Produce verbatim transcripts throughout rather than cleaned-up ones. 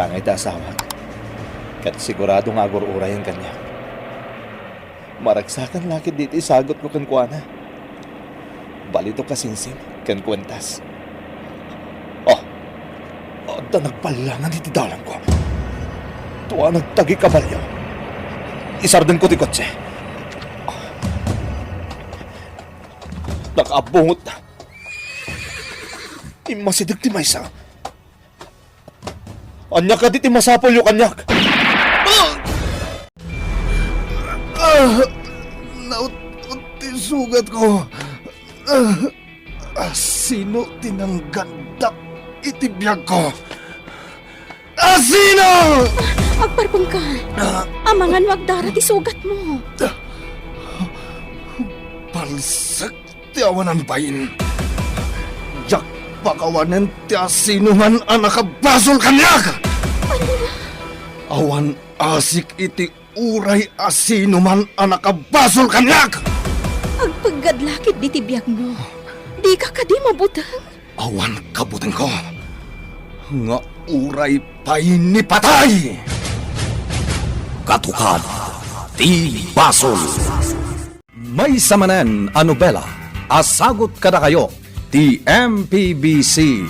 Angay ti asawak, ket sigurado nga agur-urayen kaniak. Maragsakan la ketdi ti isagutko kenkuana. Balito kasinsin ken kuentas. Oh, adda nagballangan iti dalangko. Tua nagtagi kabalio. Isardengko ti kotse. Nakaabungotna. Immasideg ti maysa. Ania kadi ti masapulyo kaniak? Ah! Ah! Naut-ot ti sugatko. Ah! Asino ti nanggandak iti biagko? Asino? Agparpengka. Ah! Amangan no agdara ti sugatmo. Palsek ti awanan bain. Diak pakawanen ti asinoman a nakabasol kaniak. Awan asik iti uray asinoman a nakabasol kaniak. Agpeggad la ketdi ti biagmo. Dika kadi mabuteng? Awan kabutengko nga uray pay ni patay. Katukad ti basol. Maysa manen a nobela a sagut kadakayo ti M P B C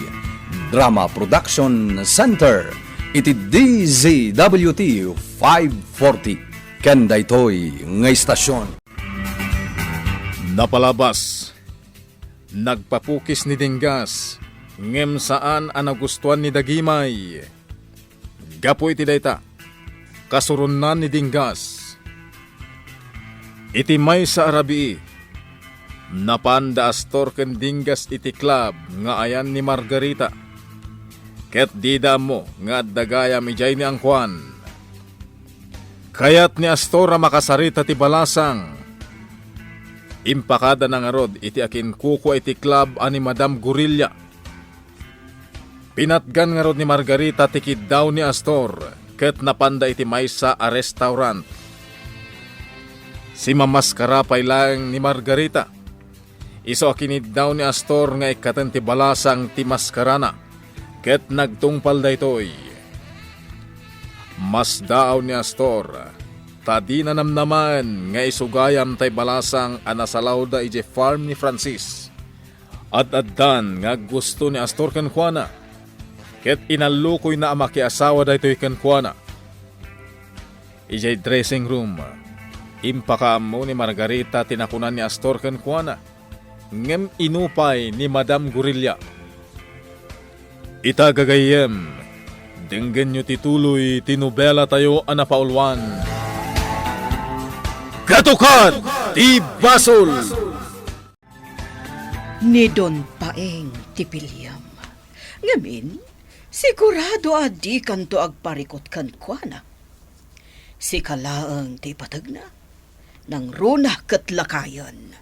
Drama Production Center iti D Z W T five forty ken daytoy nga istasion. Napalabas, nagpapukis ni Dinggas, ngem saan a nagustuan ni Dagimay. Gapu iti dayta, kasuronnan ni Dinggas. Iti maysa a rabii, napan da Astor ken Dinggas iti club nga ayan ni Margarita. Ket dida ammo nga adda gayam idiay ni Angkuan. Kayat ni Astor a makasarita ti balasang. Impakadana ngarud iti akinkukua iti club a ni Madam Gorilla. Pinatgan ngarud ni Margarita ti kiddaw ni Astor ket napanda iti maysa a restaurant. Simamaskara pay laeng ni Margarita. Isu a kiniddaw ni Astor nga ikkaten ti balasang ti maskarana, ket nagtungpal daytoy. Masdaaw ni Astor, ta dina namnamaen nga isu gayam tay balasang a nasalawda idiay farm ni Francis. Ad-addan nga aggusto ni Astor kenkuana, ket inallukoyna a makiasawa daytoy kenkuana. Idiay dressing room, impakaammo ni Margarita ti nakunan ni Astor kenkuana, ngem inupay ni Madam Gorilla. Ita, gagayyem, denggenyo ti tuloy ti nobelatayo a napauluan, Katukad ti Basol! Ni Don Paeng ti piliem. Ngamin, sigurado a dikanto agparikut kenkuana. Sika laeng ti ipategna. Nangruna ket lakayen.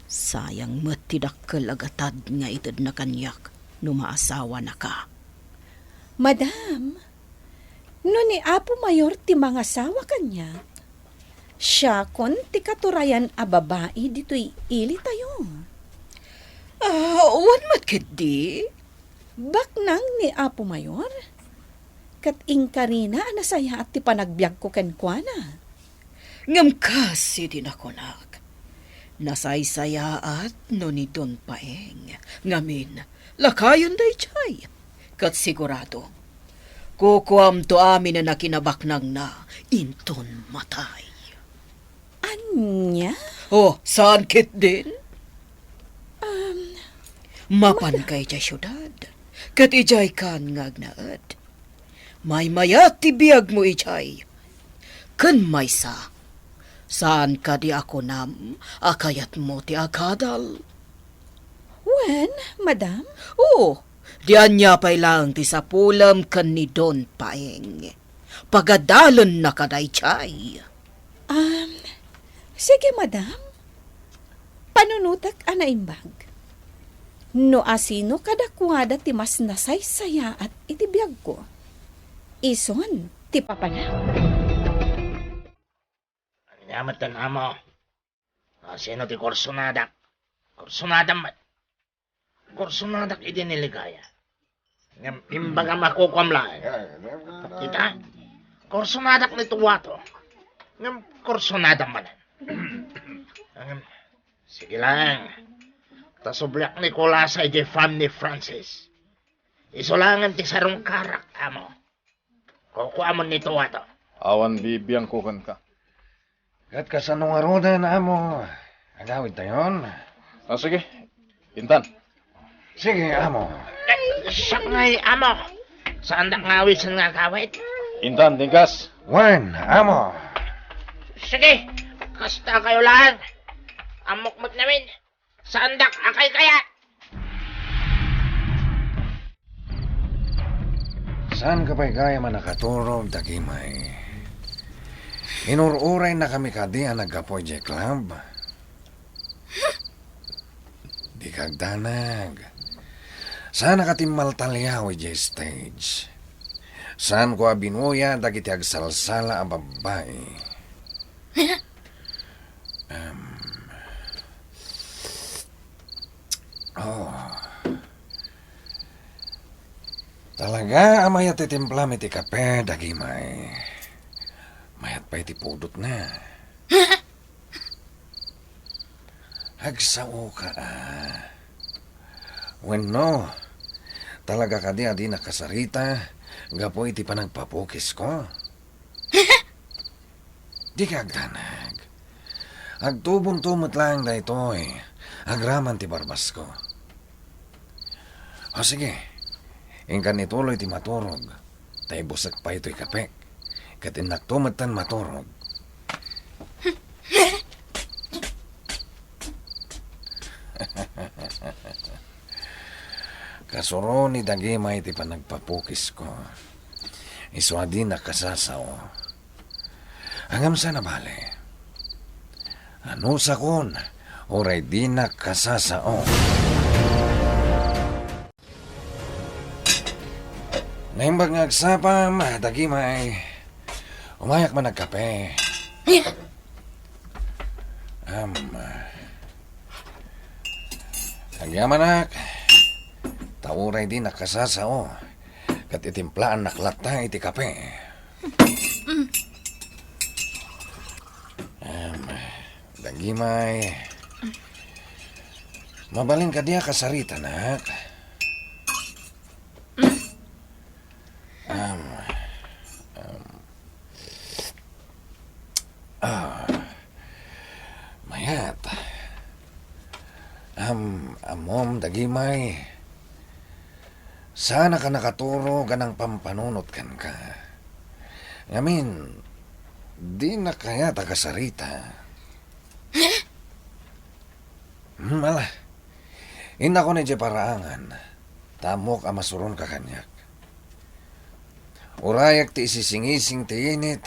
Sayang met ti dakkel a gatad nga itedna kaniak no maasawanaka. Madam, no ni Apo Mayor ti mangasawa kaniak, siakon ti katurayan a babai ditoy ilitayo. Ah, wen met ketdi. Baknang ni Apo Mayor, ket inkarina a nasayaat ti panagbiagko kenkuana. Ngem kas iti nakunak, nasaysayaat no ni Don Paeng. Ngamin, lakayen daydiay. Ket sigurado, kukuamto aminen a kinabaknangna inton matay. Ania? Oh, saan ketdin? Um, Mapanka idiay siudad, ket idiaykan nga agnaed. Maymayat ti biagmo idiay. Ken maysa, saan kadi a kunam a kayatmo ti agadal? Wen, madam? Oo, di ania pay laeng ti sapulem ken ni Don Paeng. Pagadalennaka daydiay. Um, sige, madam. Panunotek a naimbag. No asino kadakuada ti mas nasaysayaat iti biagko, isun ti papanak. Ania met, amo? Asino ti kursonadak? Kursonadam met. Kursonadak idi ni Ligaya. Ngem imbagam a kukuam laeng. Kita? Kursonadak ni Tuwato. Ngem kursonadam manen. Ngem, sige laeng. Ta subliak ni Kulasa idiay farm ni Francis. Isu laengen ti sarungkarak, amo. Kukuamon ni Tuwato. Awan bibiangko kenka. Ket kasano ngaruden, amo? Agawidtayon? Ah, sige. Intan. Sige, amo. Eh, siak ngay, amo. Saandak nga awisen nga agawid? Intan, dinggas. Wen, amo. Sige, kasta kayo laeng. Ammok met ngamin. Saandak a kaykayat. Saanka pay gayam a nakaturog, Dagimay? Inur-uraynakami kadi a naggapu idiay club? Dika agdanag. Saanka timmaltaliaw idiay stage. Saanko a binuya dagiti agsalsala a babbai. Em. Oh. Talaga a mayat ti timplam iti kape, Dagimay. Mayat pay ti pudotna. Agsaoka, a. Wenno, talaga kadi a dinak kasarita gapu iti panagpapukisko? Dika agdanag. Agtubonto met laeng daytoy agraman ti barbasko. O sige, inkan ituloy ti maturog, ta ibusek pay toy kapek, ket innakto metten maturog. Kasuro ni Dagimay ti panagpapukisko. Isu a dinak kasasao. Ngem saan a bale. Anusakon, uray dinak kasasao. Naimbag nga agsapam, Dagimay. Umayak man agkape. Am. Agyamanak. Ta uray dinak kasasao. Ket itimplaannak latta iti kape. Em, Dagimay. Mabalin kadi a kasaritanak? Em, em. Ah, mayat. Am, ammom, Dagimay. Saanka nakaturog a nangpampanunot kenka. Ngamin, dinak kayat a kasarita. Hmm, ala. Innakon idiay paraangan, ta ammok a masuronka kaniak. Urayek ti isisingising ti init,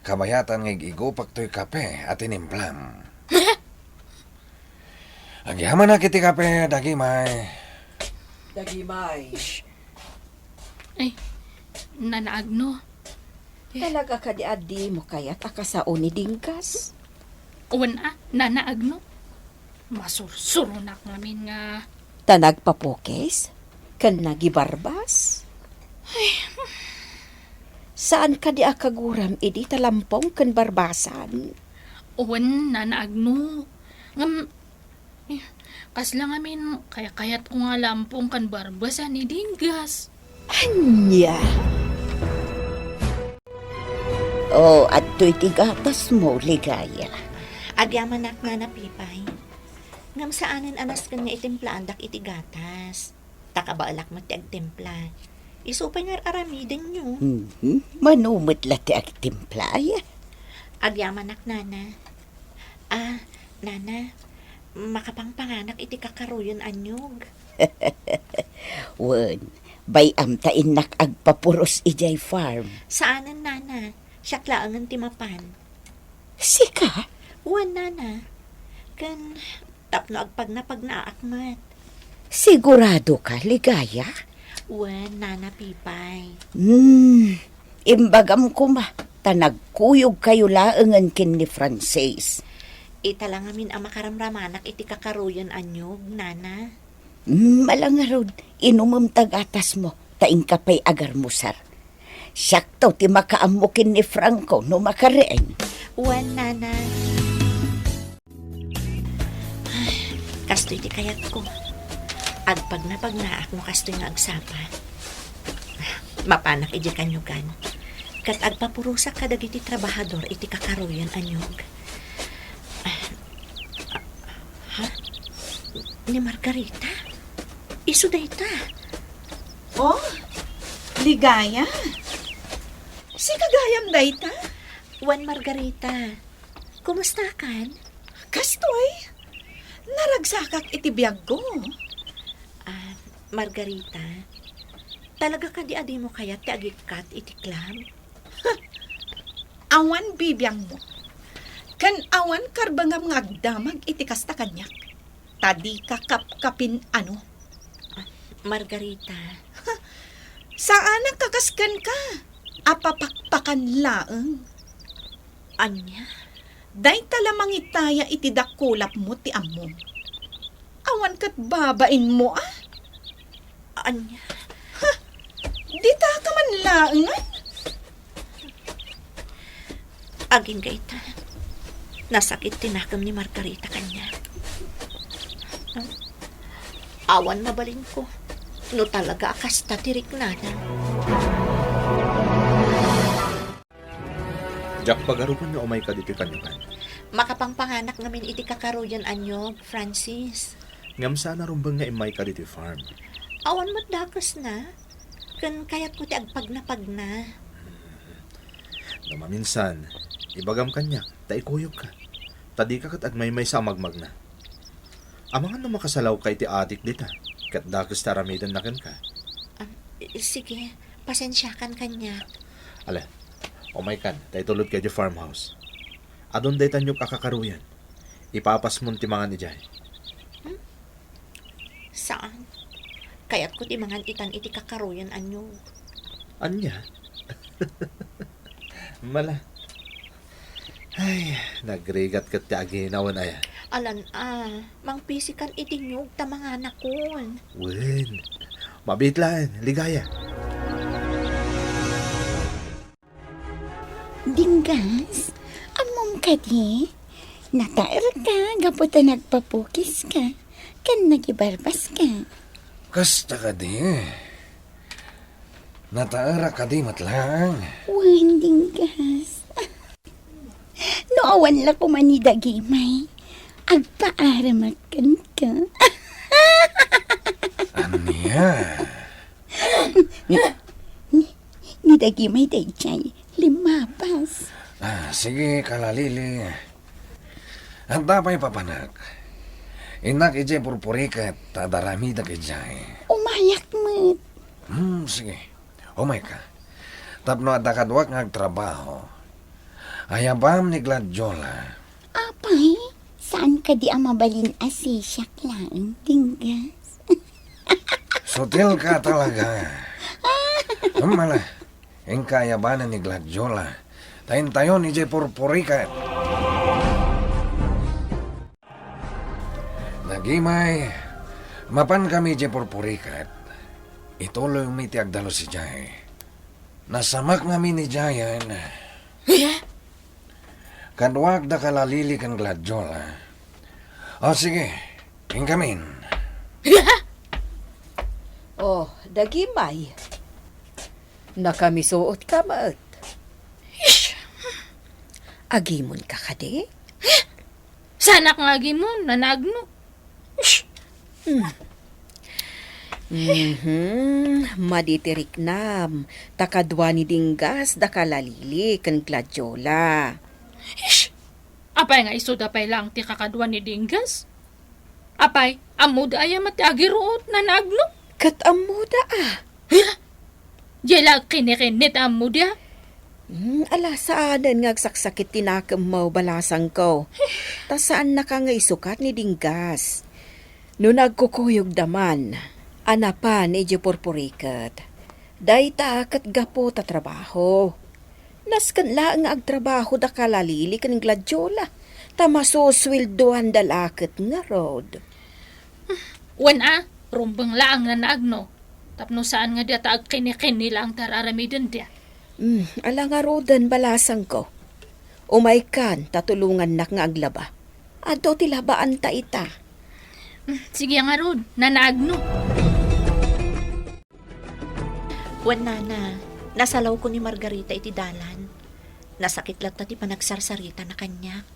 kabayatan nga ig-igupak toy kape a tinimplam. Agyamanak iti kape, Dagimay. Dagimay. Ay, Nana Agno. Eh. Talaga kadi a dimo kayat a kasao ni Dinggas? Wen a, Nana Agno. Masursuronak ngamin nga. Ta nagpapukis? Ken nagibarbas? Ay. Saan kadi a kaguram idi ta lampong ken barbasan? Wen, Nana Agno. Ngem, eh, kasla ngamin, kayat-kayatko nga lampong ken barbasan ni Dinggas. Ania? O, adtoy ti gatasmo, Ligaya. Agyamanak, Nana Pipay. Ngem saanen a nasken nga itimplaandak iti gatas. Ta kabaelak met ti agtimpla. Isu pay nga ar-aramidenyo. Mhm. Mano met la ti agtimpla, aya? Agyamanak, Nana. Ah, Nana, makapangpanganak iti kakaruyon a niyog. Wen, bay-am ta innak agpapuros idiay farm. Saanen, Nana. Siak laengen ti mapan. Sika? Wen, Nana. Ken tapno agpagnapagnaak met. Siguradoka, Ligaya? Wen, Nana Pipay. Hmm, imbagam koma, ta nagkuyogkayo laengen ken ni Francis. Ita la ngamin a makaramramanak iti kakaruyon a niyog, Nana. Hmm, ala ngarud, inumem ta gatasmo. ta inka pay agarmusar. Siakto ti makaammo ken ni Franco no makareen. Wen, Nana. Kastoy ti kayatko. Agpagnapagnaak no kastoy nga agsapa. Mapanak idiay kanyogan. Ket agpapurosak kadagiti trabahador iti kakaruyan a niyog. Ha? Ni Margarita? Isu dayta? Oh, Ligaya? Sika gayam dayta? Wen, Margarita. Kumustakan? Kastoy, naragsakak iti biagko. Ah, Margarita, talaga kadi a dimo kayat ti agikkat iti club? Awan bibiangmo. Ken awan karbengam nga agdamag iti kasta kaniak. Ta dika kapkapin-ano. Ah, Margarita. Saanak a kas kenka. Apapakpakan laeng. Ania? Dayta la mangitaya iti dakulapmo ti ammom. Awan ket babainmo, a? Ania? Ha? Dita ka man laengen? Agingga ita. Nasakit ti nakem ni Margarita kaniak. Awan mabalinko no talaga a kasta ti riknana. Diak pagarupan nga umayka ditoy kanyogan. Makapangpanganak ngamin iti kakaruyan a niyog, Francis. Ngem saan a rumbeng nga immayka ditoy farm. Awan met dakesna. Ken kayatko ti agpagnapagna. No maminsan, ibagam kaniak ta ikuyogka. Ta dika ket agmaymaysa a magmagna. Amangan no makasalawka iti adik dita, ket dakes ti aramidenna kenka. Ah, sige, pasensiakan kaniak. Ala, umaykan, ta itulodka idiay farmhouse. Adun dayta niyog a kakaruyan. Ipapasmon ti mangan idiay. Hmm? Saan? Kayatko ti mangan itan iti kakaruyan a niyog. Ania? Mala. Ay, nagrigat ket ti aginaw, aya. Alan a, mangpisikan iti niyog ta manganakon. Wen. Mabiit laeng, Ligaya. Dinggas, ammom kadi? Nataerka gapu ta nagpapukiska ken nagibarbaska. Kasta kadi? Nataerak kadi met laeng? Wen, Dinggas. No awan la koma ni Dagimay, agpaaramak kenka. Ania? Ni, ni, ni Dagimay daydiay, limmapas. Ah, sige, Kalalili. Adda pay papanak. Innak idiay purpuriket, ta ad-aramidek idiay. Umayak met. Hmm, sige. Umayka. Tapno adda kaduak nga agtrabaho. Ayabam ni Gladiola. Apay, saan kadi a mabalin a sisiak laeng, Dinggas? Sutilka talaga. Mala, inka ayabanen ni Gladiola. Ta intayon idiay purpuriket. Dagimay, mapankami idiay purpuriket. Ituloymi ti agdalus idiay. Nasamak ngamin idiayen. Eh? Kaduak da Kalalili ken Gladiola. O, sige. Inkamin. Oh, Dagimay. Nakamisuot ka met. Ish! Agimon ka kadi? Saanak nga agimon, Nana Agno. Ish! Hmm. Mhm, madi ti riknam, ta kadua ni Dinggas da Kalalili ken Gladiola. Ish! Apay nga isuda pay laeng ti kakadua ni Dinggas? Apay, ammoda aya met ti agiruot, Nana Agno? Ket ammoda a. Ha? Diay la agkinnikinni ti ammoda? Hmm, ala, saanen nga agsaksakit ti nakemmo, balasangko. Ta saannaka nga isukat ni Dinggas. No nagkukuyogda man a napan idiay purpuriket, dayta ket gapu ta trabaho. Nasken laeng nga agtrabaho da Kalalili ken Gladiola, ta masusueldoanda la ket ngarud. Wen a, rumbeng laeng, Nana Agno. Tapno saan nga diata agkini-kini laeng ti ar-aramiden diak. Hmm, ala ngaruden, balasangko. Umaykan, ta tulongannak nga aglaba. Adu ti labaanta ita. Hmm, sige ngarud, nanaagno. Wen, nana, nasalawko ni Margarita iti dalan. Nasakit latta ti panagsarsaritana kaniak.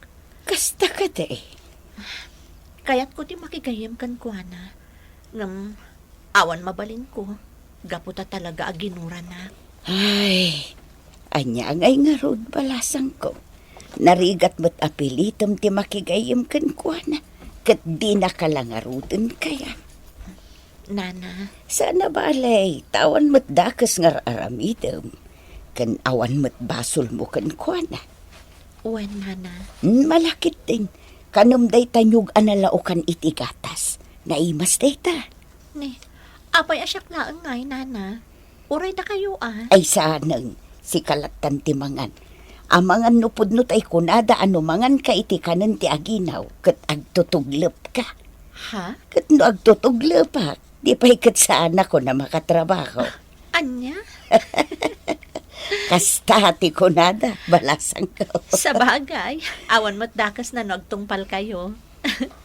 Kasta kadi? Kayatko ti makigayyem kenkuana. Ngem awan mabalinko, gapu ta talaga a ginuranak. Ay, ania ngay ngarud, balasangko? Narigat met a pilitem ti makigayyem kenkuana, ket dinaka la ngaruden kayat. Nana. Saan a bale, ta awan met dakes nga ar-aramidem, ken awan met basolmo kenkuana. Wen, nana. Hmm, malakitdin. Kanem dayta niog a nalaokan iti gatas. Naimas dayta. Ni, apay a siak laeng ngay, nana? Uray dakayo a. Ay, saanen, sika lattan ti mangan. Amangan no pudno tay kunada a no manganka iti kanen ti aginaw, ket agtutuglepka. Ha? Ket no agtutuglepak, di pay ket saanakon a makatrabaho. Ania? Kasta ti kunada, balasangko. Sabagay, awan met dakesna no agtungpalkayo.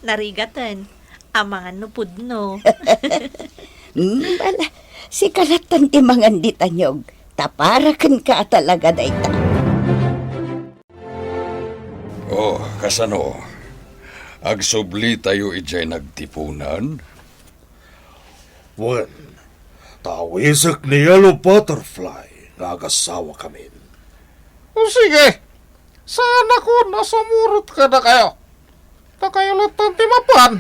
Narigaten, amangan no pudno. Hmm, bala, sika lattan ti mangan dita niog, ta para kenka a talaga dayta. Oh, kasano? Agsublitayo idiay nagtipunan? Wen, ta awisek ni Yellow Butterfly nga agasawakamin. O sige, saanakon a sumurot kadakayo. Dakayo lattan ti mapan.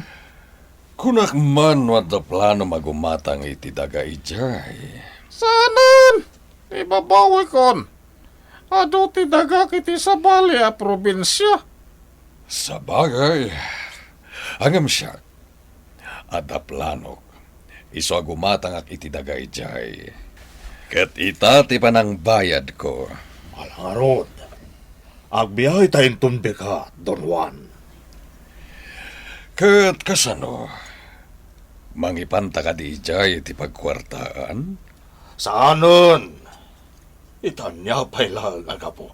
Kunak man no adda planom a gumatang iti daga idiay. Saanen, ibabawikon. Adu ti dagak iti sabali a probinsia. Sabagay, ngem siak, adda planok. Isu a gumatangak iti daga idiay. Ket ita ti panangbayadko. Ala ngarud, agbiayta inton bigat, Don Juan. Ket kasano? Mangipanta kadi idiay iti pagkuartaan? Saanen. Ita ania pay laeng a gapu?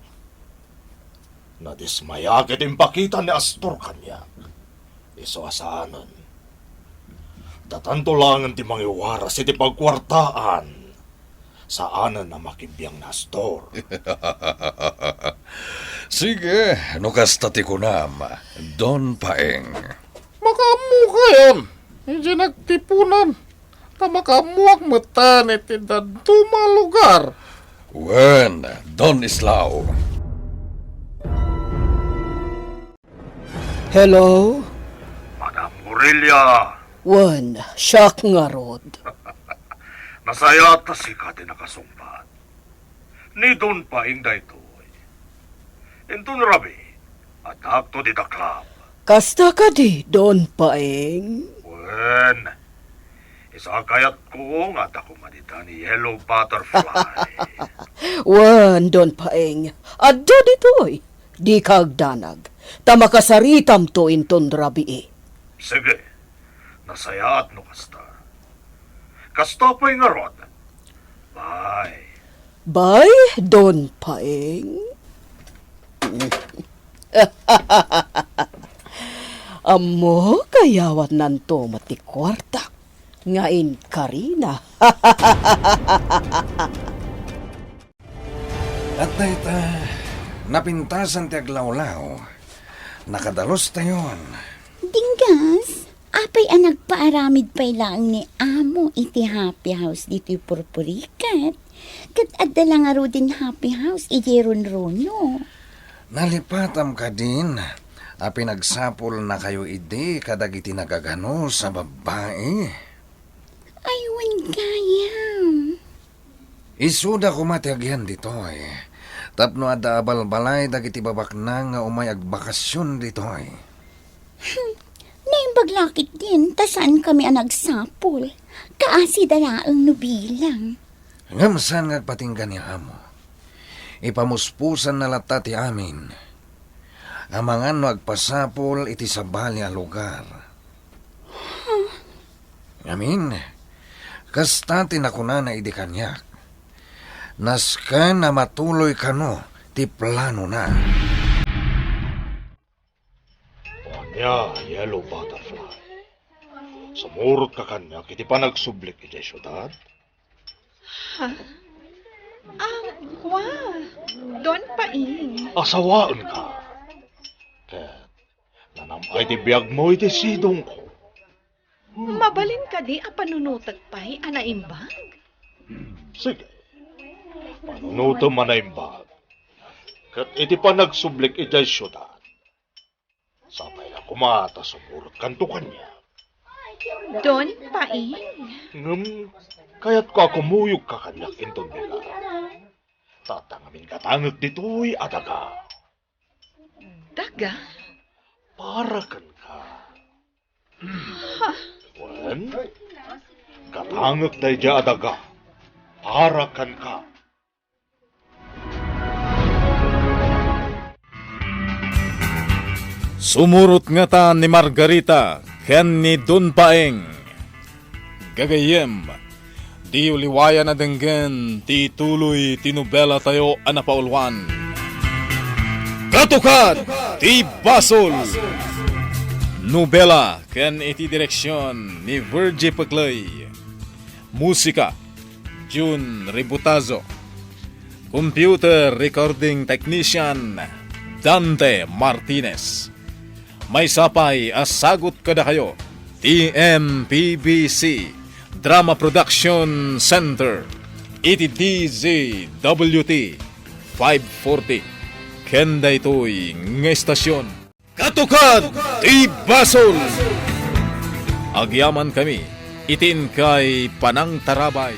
Nadismayak iti impakita ni Astor kaniak. Isu a saanen. Datanto laengen ti mangiwaras iti pagkuartaan. Saanen a makibiang ni Astor. Sige, no kasta ti kunam, Don Paeng. Makaammokayon idiay nagtipunan. Ta makaammoak metten iti dadduma a lugar. Wen, Don Islao. Hello? Madam Aurelia. Wen, siak ngarud. Nasayaat ta sika ti nakasungbat. Ni Don Paeng daytoy. Inton rabii, addakto dita club. Kasta kadi, Don Paeng? Wen, isu a kayatko nga adda koma dita ni Yellow Butterfly. Wen, Don Paeng, adda ditoy. Dika agdanag, ta makasaritamto inton rabii. Sige, nasayaat no kasta. Kasta pay ngarud. Bye. Bye, Don Paeng. Ammok a yawatnanto met ti kuarta nga inkarina. Ket dayta, napintasan ti aglawlaw, nakadalustayon. Dinggas, apay a nagpaaramid pay laeng ni Amo iti happy house ditoy Purpuriket? Ket adda la ngaruden happy house idiay Runruno. Nalipatam kadin a pinagsapulnakayo idi kadagiti nagaganus a babbai? Ay, wen gayam. Isuda koma ti agian ditoy, tapno adda a balbalay dagiti babaknang nga umay agbakasyon ditoy. Hmm, naimbag la ketdin, ta saankami a nagsapul. Kaasida laeng no bilang. Ngem saan nga agpatingga ni Amo. Ipamuspusanna latta ti amin. Amangan no agpasapul iti sabali a lugar. Ngamin, Kasta ti nakunana idi kaniak, nasken a matuloy kano ti planona. Ania, Yellow Butterfly? Sumurotka kaniak iti panagsublik idiay siudad? Ha? Ah, kua, Don Paing. Asawaenka. Ket nanam-ay ti biagmo iti sidongko. Mabalin kadi a panunotek pay a naimbag? Sige. Panunotem a naimbag. Ket iti panagsublik idiay siudad, sapay la koma ta sumurotkanto kaniak. Don Paing. Ngem kayatko a kumuyogka kaniak inton bigar. Ta adda ngamin gatangek ditoy a daga. Daga? Para kenka. Ha? Wen, gatangek daydiay a daga para kenka. Sumurot ngata ni Margarita ken ni Don Paeng. Gagayyem, diyo liwayan a denggen ti ituloy ti nobelatayo a napauluan, Katukad ti Basol. Nobela ken iti direksion ni Virgie Peclay. Musika, Jun Ributazo. Computer Recording Technician, Dante Martinez. Maysa pay a sagut kadakayo ti M P B C Drama Production Center iti D Z W T five forty ken daytoy nga estasion. Katukad ti Basol! Agyamankami iti inkay panangtarabay.